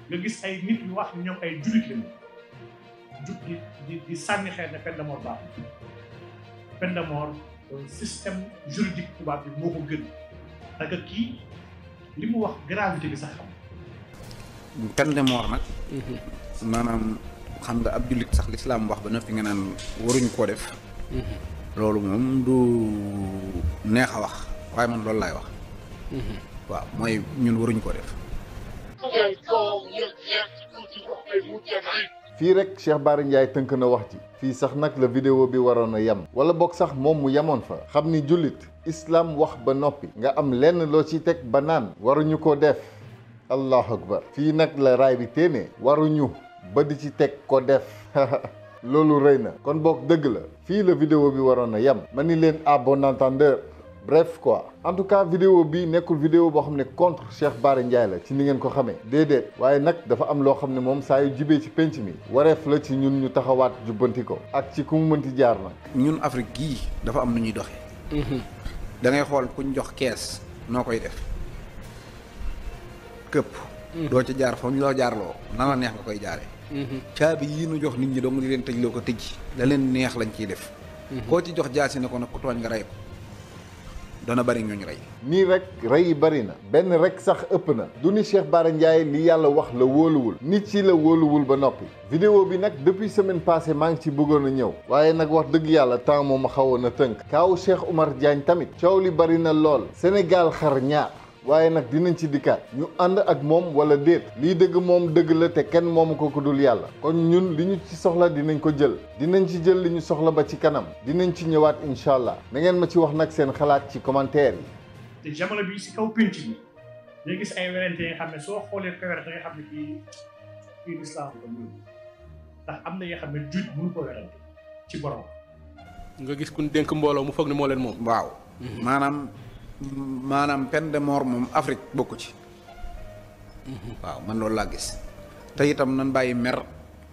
nga gis ay nit yu wax ñoom ay jullit lañu jug di sànni xeer ne peine de mort baax peine de mort système juridique tubaab bi moo ko gën parce que kii li mu wax gravité bi sax xam peine de mort nag maanaam xam nga ab jullit sax lislaam wax ba noppi nga naan waruñ koo def loolu moom du neex a wax waaye man loolu laay wax waaw mooy ñun waruñ koo def fii rek Cheikh Bara Ndiaye tënk na wax ji fii sax nag la vidéo bi waroon a yem wala boog sax moom mu yemoon fa xam ni jullit islam wax ba noppi nga am lenn loo ci teg ba naan waruñu ko def allahu akbar fii nag la raay bi téenee waruñu ba di ci teg ko def loolu rëy na kon boog dëgg la fii la vidéo bi waroon a yem ma ni leen à bon entendeur bref quoi en tout cas vidéo bi nekkul vidéo boo xam ne contre Cheikh Bara Ndiaye la ci ni ngeen ko xamee déedéet waaye nag dafa am loo xam ne moom saa yu jibee ci penc mi wareef la ci ñun ñu taxawaat jubbanti ko ak ci ku mu mënti jaar nag ñun Afrique gii dafa am nu ñuy doxee da ngay xool kuñ jox kees noo koy def këpp doo ca jaar fa ñu la jaarloo na la neex nga koy jaare caabi yii nu jox nit ñi dong di leen tëj loo ko tëj da leen neex lañ ciy def koo ci jox jaasi ne ko nag ku tooñ nga rey ko dana bari ñooñu rey nii rek rey yi bari na benn rek sax ëpp na du ni Cheikh Bara Ndiaye li yàlla wax la wóoluwul nit ci la wóoluwul ba noppi vidéo bi nag depuis semaine passée maa ngi ci bëggoon a ñëw waaye nag wax dëgg yàlla temps moom ma xawoon a tënk kaaw Cheikh Oumar Diagne tamit coow li bari na lool Sénégal xar ñaar waaye nag dinañ ci dikkaat ñu ànd ak moom wala déet lii dëgg moom dëgg la te kenn moomu ko ku dul yàlla kon ñun li ñu ci soxla dinañ ko jël dinañ ci jël li ñu soxla ba ci kanam dinañ ci ñëwaat incha allah na ngeen ma ci wax nag seen xalaat ci commentaire yi te jamono bi si kaw pénc bi nga gis ay werante yi nga xam ne soo xoolee ko werante nga xam ne kii lislaam ko loolu ndax am na yoo xam ne juut mënu ko werante ci borom nga gis kun dénk mbooloo mu foog ne moo leen moom waaw maanaam peine de mort moom Afrique bokku ci waaw man loolu laa gis te itam nan bàyyi mer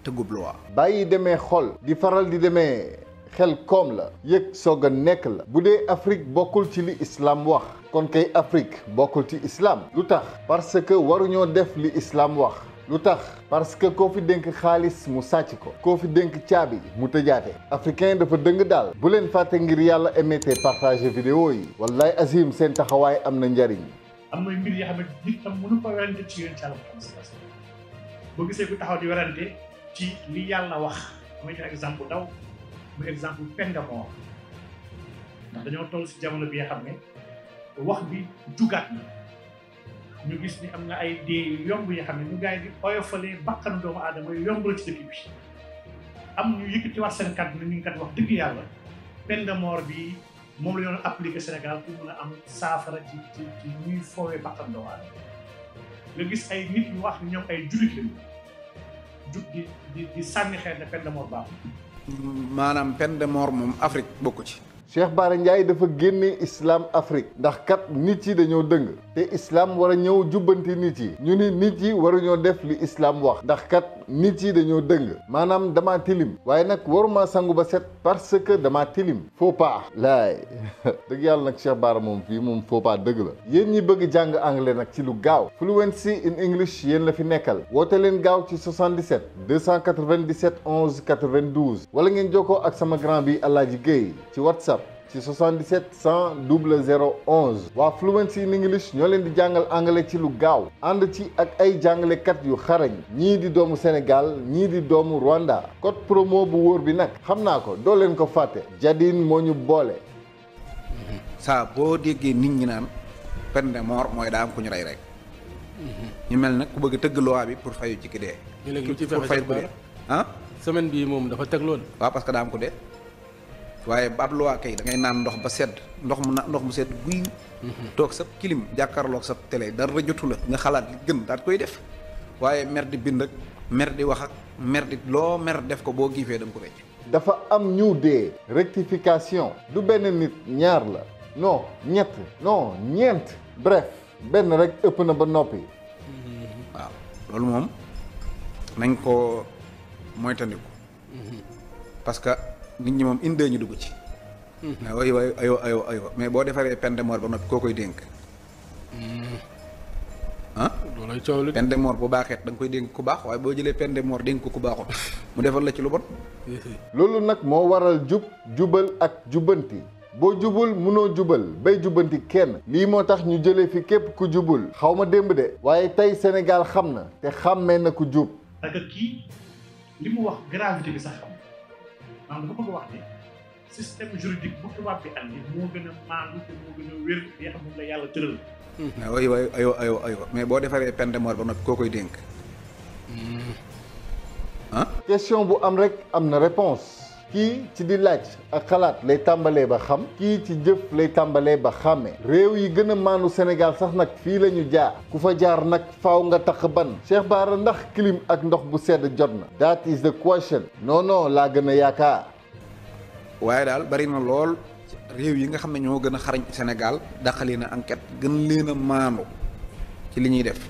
te gub loi bàyyi demee xol di faral di demee xel koom la yëg soog a nekk la bu dee Afrique bokkul ci li islam wax kon kay Afrique bokkul ci islam lu tax parce que waruñoo def li islam wax lu tax parce que koo fi dénk xaalis mu sàcc ko koo fi dénk caabi mu tëjaate africain dafa dëng daal bu leen fàtte ngir yàlla aimé te partagé vidéo yi wallaay azim seen taxawaay am na njariñ am na mbir yoo xam ne nit tam mënu ko werante ci yoon ci Yàlla boo gisee ku taxaw di werante ci li yàlla wax damay jox exemple daw mu exemple peine de mort ndax dañoo toll si jamono bi nga xam ne wax bi jugaat na ñu gis ni am na ay dee yomb yoo xam ne ñu gars yi di oyofalee bakkanu doomu aadama yomb la ci dëkk bi am ñu yëkkati wax seen kàddu ne ñu ngi kat wax dëgg yàlla peine de mort bi moom la ñu doon appliqué Sénégal pour mën a am saafara ci ñuy foowee bakkanu doomu aadama nga gis ay nit yu wax ni ñoom ay jullit lañu jug di sànni xeer ne peine de mort baax maanaam peine de mort moom Afrique bokku ci Cheikh Bara Ndiaye dafa génne islam Afrique ndax kat nit yi dañoo dëng te islam war a ñëw jubbanti nit yi ñu ni nit yi waruñoo def li islam wax ndax kat nit yi dañoo dëng maanaam dama tilim waaye nag waruma sangu ba set parce que dama tilim faux pas laay dëgg yàlla nag Cheikh Bara moom fii moom faux pas dëgg la yéen ñi bëgg jàng anglais nag ci lu gaaw fluency in English yéen la fi nekkal woote leen gaaw ci 77 297 11 92 wala ngeen jokkoo ak sama grand bi Alaaji Guèye ci WhatsApp ci 77 100 00 11 waa Fluency in English ñoo leen di jàngal anglais ci lu gaaw ànd ci ak ay jàngalekat yu xarañ ñii di doomu Sénégal ñii di doomu Rwanda code promo bu wóor bi nag xam naa ko doo leen ko fàtte Jadine moo ñu boole. saa boo déggee nit ñi naan peine de mort mooy daa am ku ñu rey rek ñu mel nag ku bëgg tëgg loi bi pour fayu ci ki dee. léegi lu ci pour fayu ku dee ah. semaine bii moom dafa teg loolu. waaw parce que daa am ku dee. waaye ab loi kay da ngay naan ndox ba sedd ndox mu sedd guy. toog sa kilim jàkkaarloog sa télé dara jotu la nga xalaat li gën daal koy def waaye mer di bind ak mer di wax ak mer di loo mer def ko boo giifee da nga ko rëcc. dafa am ñu dee rectification du benn nit ñaar la non ñett non ñeent bref benn rek ëpp na ba noppi. waaw loolu moom nañ ko moytandiku parce que nit ñi moom indee ñu dugg ci. aywa mais boo defaree peine de mort ba noppi koo koy dénk. ah loolay coow li. peine de mort bu baaxeet da nga koy dénk ku baax waaye boo jëlee peine de mort dénk ko ku baaxul mu defal la ci lu bon. loolu nag moo waral jubal ak jubbanti boo jubul munoo jubal bay jubbanti kenn lii moo tax ñu jëlee fi képp ku jubul xaw ma démb de waaye tey Sénégal xam na te xàmmee na ku jub. parce que kii li mu wax gravité bi sax xam maanaam dafa bëgg wax ne système juridique bu tubaab bi andi moo gën a maandu te moo gën a wér li nga xam ne la yàlla tëral. aywa mais boo defaree peine de mort ba noppi koo koy dénk ah. question bu am rek am na réponse kii ci di laaj ak xalaat lay tàmbalee ba xam kii ci jëf lay tàmbalee ba xàmme réew yi gën a maanu Sénégal sax nag fii la ñu jaar ku fa jaar nag faaw nga tax ban Cheikh Bara ndax clim ak ndox bu sedd jot na that is the question non laa gën a yaakaar. waaye daal bari na lool réew yi nga xam ne ñoo gën a xarañ Sénégal daqali na enquête gën leen a maanu ci li ñuy def.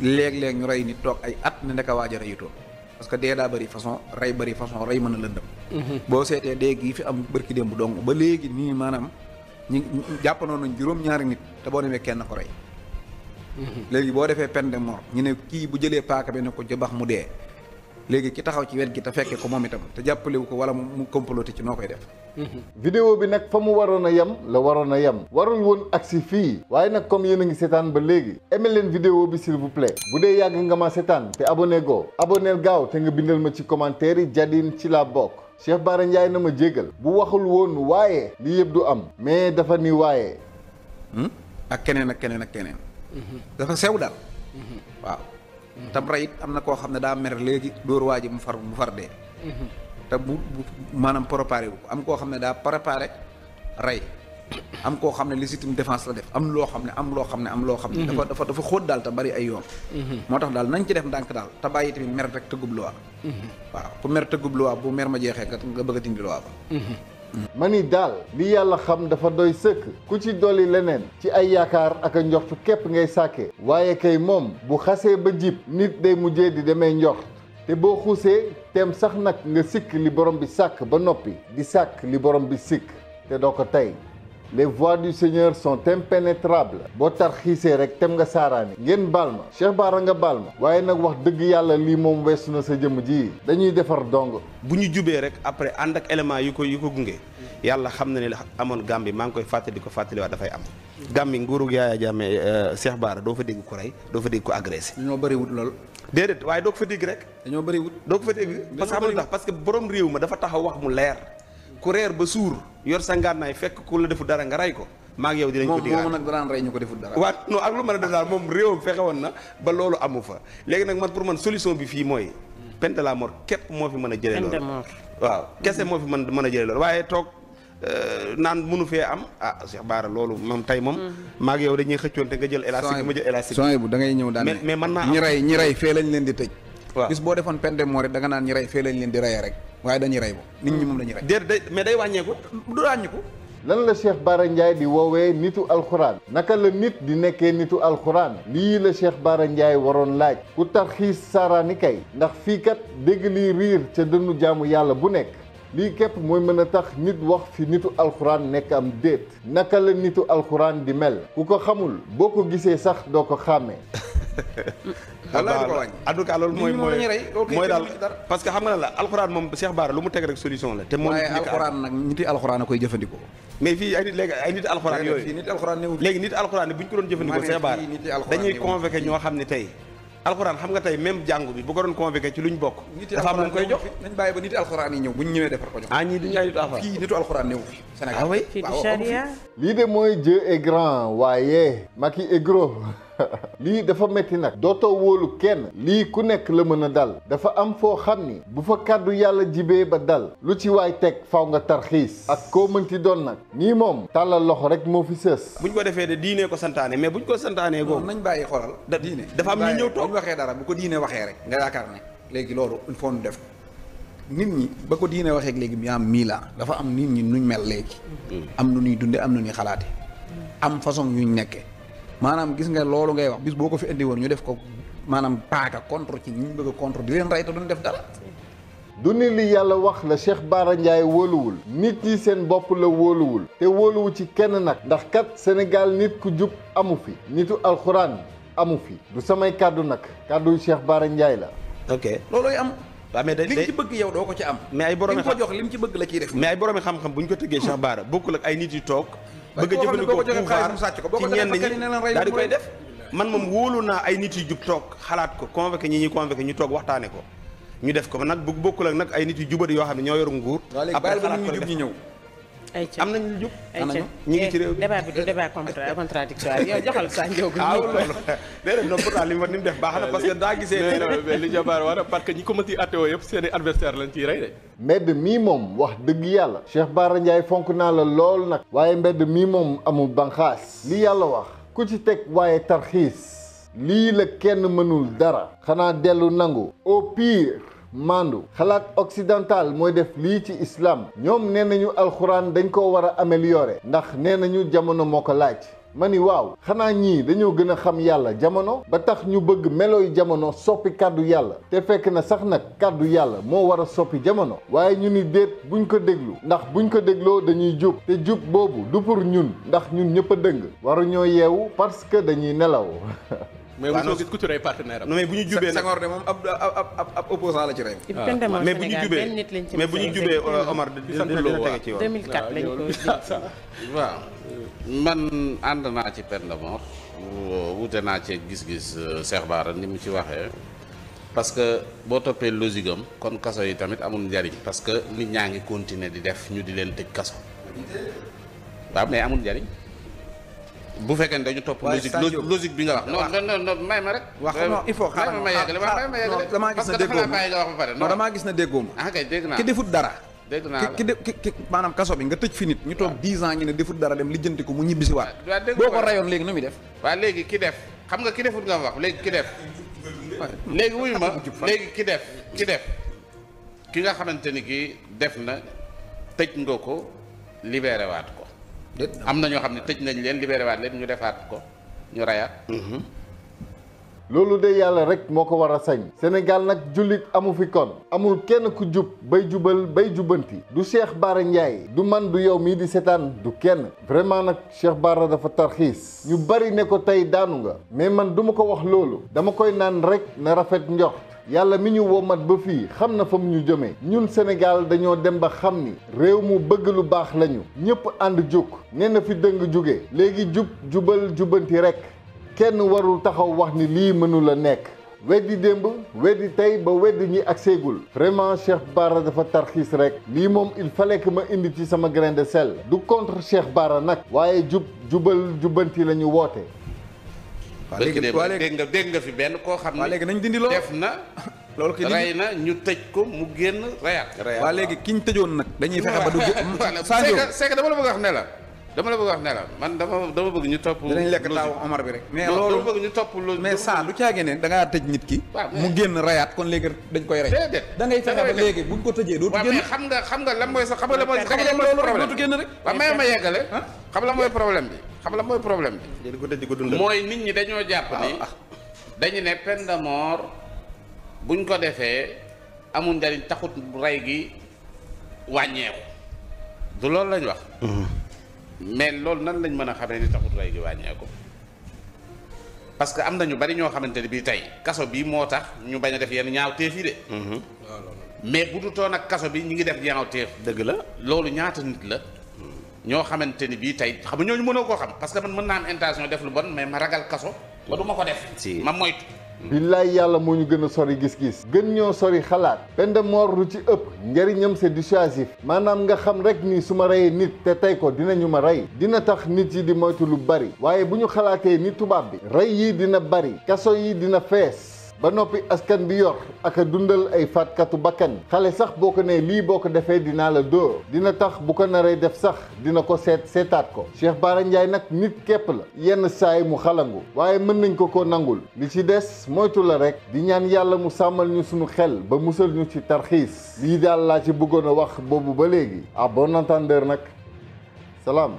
léeg-léeg ñu rey nit toog ay at ne ndeka waaj a reyutoon parce que dee daa bëri façon rey mën a lëndëm. boo seetee dee gi fi am bërki démb dong ba léegi nii maanaam ñi jàppanoon nañ juróom-ñaari nit te boo demee kenn ko rey. léegi boo defee peine de mort ñu ne kii bu jëlee paaka bi ne ko jëbax mu dee léegi ki taxaw ci wet gi te fekkee ko moom itam te jàppalewu ko wala mu comploté ci noo koy def. vidéo bi nag fa mu waroon a yem la waroon a yem warul woon agsi fii waaye nag comme yéen a ngi seetaan ba léegi aimé leen vidéo bi s'il vous plaît bu dee yàgg nga ma seetaan te abonné goo abonneel gaaw te nga bindal ma ci commentaire yi Jadine ci laa bokk Cheikh Bara Ndiaye na ma jéggal bu waxul woon waaye lii yëpp du am mais dafa ni waaye ak keneen. dafa sew daal waaw tam rayit am na koo xam ne daa mer léegi dóor waa ji mu far dee te bu maanaam préparé wu am koo xam ne daa préparé rey am koo xam ne légitime défense la def am loo xam ne dafa xóot daal te bari ay yoon moo tax daal nañ ci def ndànk daal te bàyyi tamit mer rek tëggub luwaa waaw ku mer tëggub luwaa bu mer ma jeexee nga bëgg a dindi luwaa ba ma ni daal li yàlla xam dafa doy sëkk ku ci dolli leneen ci ay yaakaar ak a njoxtu képp ngay sàkkee waaye kay moom bu xasee ba jib nit day mujjee di demee njoxt te boo xuusee teem sax nag nga sikk li borom bi sàkk ba noppi di sàkk li borom bi sikk te doo ko tey les voies du Seigneur sont impénétrables boo tarxiisee rek tem nga saaraani ngeen baal ma Cheikh Bara nga baal ma waaye nag wax dëgg yàlla lii moom weesu na sa jëmm ji dañuy defar dong bu ñu jubee rek après ànd ak élément yu ko gunge yàlla xam na ne amoon Gambie maa ngi koy fàttali ko fàttaliwaat dafay am Gambie nguurug Yaaya Jammeh Cheikh Bara doo fa dégg ko rey doo fa dégg ko agressé ñoo bëriwut lool déedéet waaye doo ko fa dégg rek dañoo bëriwut doo ko fa dégg parce que xam nga tax parce que borom réew ma dafa taxaw wax mu leer ku reer ba suur yor sa ngànnaay fekk ku la defu dara nga rey ko maa ngi yow dinañ ko digaat moom nag danaan rey ñu ko deful dara waaw non ak lu mën a def daal moom réewam fexe woon na ba loolu amu fa léegi nag man pour man solution bi fii mooy peine de la mort képp moo fi mën a jëlee loolu waaw kese moo fi mën a jëlee loolu waaye toog naan mënu fee am Cheikh Bara loolu moom tey moom maa ngi yow dañuy xëccoonte nga jël élastique ma jël élastique sony bu da ngay ñëw daan mais mën naa ñi rey fee lañ leen di tëj waaw bis boo defoon peine de mort da nga naan ñi rey fee lañ leen di reyee rek waaye dañuy rey bo nit ñi moom dañuy rey déedéet mais day wàññeeku du wàññeeku lan la Cheikh Bara Ndiaye di woowee nitu alxuraan naka la nit di nekkee nitu alxuraan lii la Cheikh Bara Ndiaye waroon laaj ku tarxiis saaraani kay ndax fii kat dégg lii riir ca dënnu jaamu yàlla bu nekk lii képp mooy mën a tax nit wax fi nitu alxuraan nekk am déet naka la nitu alxuraan di mel ku ko xamul boo ko gisee sax doo ko xàmmee en tout cas loolu mooy daal parce que xam nga ne la alxuraan moom Cheikh Bara lu mu teg rek solution la te moom waaye alxuraan nag niti alxuraan a koy jëfandikoo mais fii ay nit léegi ay nit alxuraan yooyu léegi nit alxuraan ne bu ñu ko doon jëfandikoo Cheikh Bara dañuy convoqué ñoo xam ne tey alxuraan xam nga tey même jàngu bi bu ko doon convoqué ci luñ bokk dafa am lu ñu koy jox nañ bàyyi ba niti alxuraan yi ñëw bu ñu ñëwee defar ko jox ñii duñu ay nitu alxuraan fii nitu alxuraan néew fi Sénégal lii de mooy Dieu est grand waaye Macky est gros lii dafa metti nag dootoo wóolu kenn lii ku nekk la mën a dal dafa am foo xam ni bu fa kàddu yàlla jibee ba dal lu ci waay teg faw nga tarxiis ak koo mënti doon nag nii moom tàllal loxo rek moo fi sës buñ ko defee de diine ko santaane mais buñ ko santaanee googu nañ bàyyi xoolal diine dafa am ñu ñëw toog buñ waxee dara bu ko diine waxee rek nga yaakaar ne léegi loolu il faut ñu def nit ñi ba ko diine waxee léegi yaa am miila dafa am nit ñi nuñ mel léegi am nu ñuy dunde am nu ñuy xalaate am façon yuñ nekkee maanaam gis nga loolu ngay wax bis boo ko fi indi woon ñu def ko maanaam paaka contre ci ñu bëgg a contre di leen rey te duñ def dara du ni li yàlla wax la Cheikh Bara Ndiaye wóoluwul nit ñi seen bopp la wóoluwul te wóoluwu ci kenn nag ndax kat Sénégal nit ku jub amu fi nitu alxuraan amu fi du samay kàddu nag kàddu Cheikh Bara Ndiaye la. ok loolooy am. waaw mais li nga ci bëgg yow doo ko ci am. mais ay borom li nga ko jox li mu ci bëgg la ciy def. mais ay borom xam-xam bu ñu ko tëggee Cheikh Bara bokkul ak ay nit yu toog. bëgg a jëfandikoo pouvoir ci ñenn ñi daal di koy def. man moom wóolu naa ay nit yu jub toog xalaat ko convoqué ñi ñuy convoqué ñu toog waxtaane ko ñu def ko nag bu bokkul ak nag ay nit yu jubari yoo xam ne ñoo yor nguur. après xalaat ko ñu ñëw. am nañu jub. ñu ngi ci réew mi débat bi du débat contradictoire yow joxal sa njóogu. loolu déedéet non pourtant li mu def baax na parce que daa gisee. mais li Jabar war parce que ñi ko mën a attewoo yëpp seen i adversaire lañ ciy rey de. mbedd mii moom wax dëgg yàlla Cheikh Bara Ndiaye fonk naa la lool nag waaye mbedd mii moom amul banqaas li yàlla wax ku ci teg waaye tarxiis lii la kenn mënul dara xanaa dellu nangu au pire mandu xalaat occidental mooy def lii ci islam ñoom nee nañu alxuraan dañ ko war a améliorer ndax nee nañu jamono moo ko laaj ma ni waaw xanaa ñii dañoo gën a xam yàlla jamono ba tax ñu bëgg melooy jamono soppi kàddu yàlla te fekk na sax nag kàddu yàlla moo war a soppi jamono waaye ñu ni déet buñ ko déglu ndax buñ ko dégloo dañuy jub te jub boobu du pour ñun ndax ñun ñëpp a dëng waruñoo yeewu parce que dañuy nelaw mais mosoo gis ku ci rey partenaire am. non mais bu ñu jubee nag Senghor de moom ab opposant la ci rey. mais bu ñu jubee mais bu ñu jubee Omar dina tege ci yoon. 2004 lañ ko waaw man ànd naa ci peine de mort wute naa ci gis-gis Cheikh Bara ni mu ci waxee parce que boo toppee logique am kon kaso yi tamit amul njariñ parce que nit ñaa ngi continuer di def ñu di leen tëj kaso waaw mais amul njariñ bu fekkee ne dañu topp logique bi nga wax. non may ma rek. wax non il faut xaaral ma yeggale damaa gis na déggoo ma nga wax ba pare. non damaa gis na déggoo ma. ah kay dégg naa ki defut dara. dégg naa ki maanaam kaso bi nga tëj fi nit ñu toog 10 ans ñu ne defut dara dem lijjanti ko mu ñibbisi waat. boo ko rayoon léegi nu muy def. waaw léegi ki def xam nga ki defut nga wax léegi ki def. léegi wuyu ma léegi ki def ki nga xamante ni kii def na tëj nga ko libéré waat ko. am na ñoo xam ne tëj nañ leen libéré waat leen ñu defaat ko ñu rayaat. loolu de yàlla rek moo ko war a sañ Sénégal nag jullit amu fi kon amul kenn ku jub bay jubal bay jubanti du Cheikh Bara Ndiaye du man du yow mii di seetaan du kenn vraiment nag Cheikh Bara dafa tarxiis ñu bari ne ko tey daanu nga mais man duma ko wax loolu dama koy naan rek na rafet njort yàlla mi ñu womat ba fii xam na fa mu ñu jëmee ñun Sénégal dañoo dem ba xam ni réew mu bëgg lu baax lañu ñëpp ànd jóg nee na fi dëng jóge léegi jubal jubanti rek kenn warul taxaw wax ni lii mënul a nekk weddi démb weddi tey ba weddi ñi ak seegul vraiment Cheikh Bara dafa tarxiis rek lii moom il fallait que ma indi ci sama grain de sel du contre Cheikh Bara nag waaye jubal jubanti la ñu woote. waaw léegi dégg nga fi benn koo xam ne léegi nañ dindi loolu def na loolu ki rey na ñu tëj ko mu génn reyaat. waaw léegi ki ñu tëjoon nag dañuy fexe ba du c'est que dama la bëgg wax ne la man dama bëgg ñu topp dinañ lekk taawu Omar bi rek mais loolu dama bëgg ñu topp loolu mais ça du caage ne da ngaa tëj nit ki mu génn rayaat kon léegi dañ koy rey da ngay fexe ba léegi buñ ko tëjee dootu génn mais xam nga lan mooy sax xam nga lan mooy loolu rek dootu génn rek waaw may ma yeggale xam la mooy problème bi mooy nit ñi dañoo jàpp ni dañu ne peine de mort buñ ko defee amul njariñ taxut rey gi wàññeeku du loolu lañ wax mais loolu nan lañ mën a xamee ni taxut rey gi wàññeeku parce que am na ñu bari ñoo xamante ne bii tey kaso bi moo tax ñu bañ a def yenn ñaawteef yi de mais bu du toon ak kaso bi ñu ngi def ñaawteef dëgg la loolu ñaata nit la ñoo xamante ni bii tey xam nga ñooñu mënoo koo xam parce que man mën naa am intention def lu bon mais ma ragal kaso ba du ma ko def ma moytu billaay yàlla moo ñu gën a sori gis-gis gën ñoo sori xalaat peine de mort lu ci ëpp njëriñam c'est dissuasif maanaam nga xam rek ni su ma reyee nit te tey ko dinañu ma rey dina tax nit yi di moytu lu bari waaye bu ñu xalaatee ni tubaab bi rey yi dina bari kaso yi dina fees ba noppi askan bi yor ak a dundal ay faatkatu bakkan xale sax boo ko nee lii boo ko defee dinaa la dóor dina tax bu ko naree def sax dina ko seetaat ko Cheikh Bara Ndiaye nag nit képp la yenn saay mu xalangu waaye mën nañ ko nangul li ci des moytu la rek di ñaan yàlla mu sàmmal ñu suñu xel ba musal ñu ci tarxiis lii daal laa ci bëggoon a wax boobu ba léegi à bon entendeur nag salaam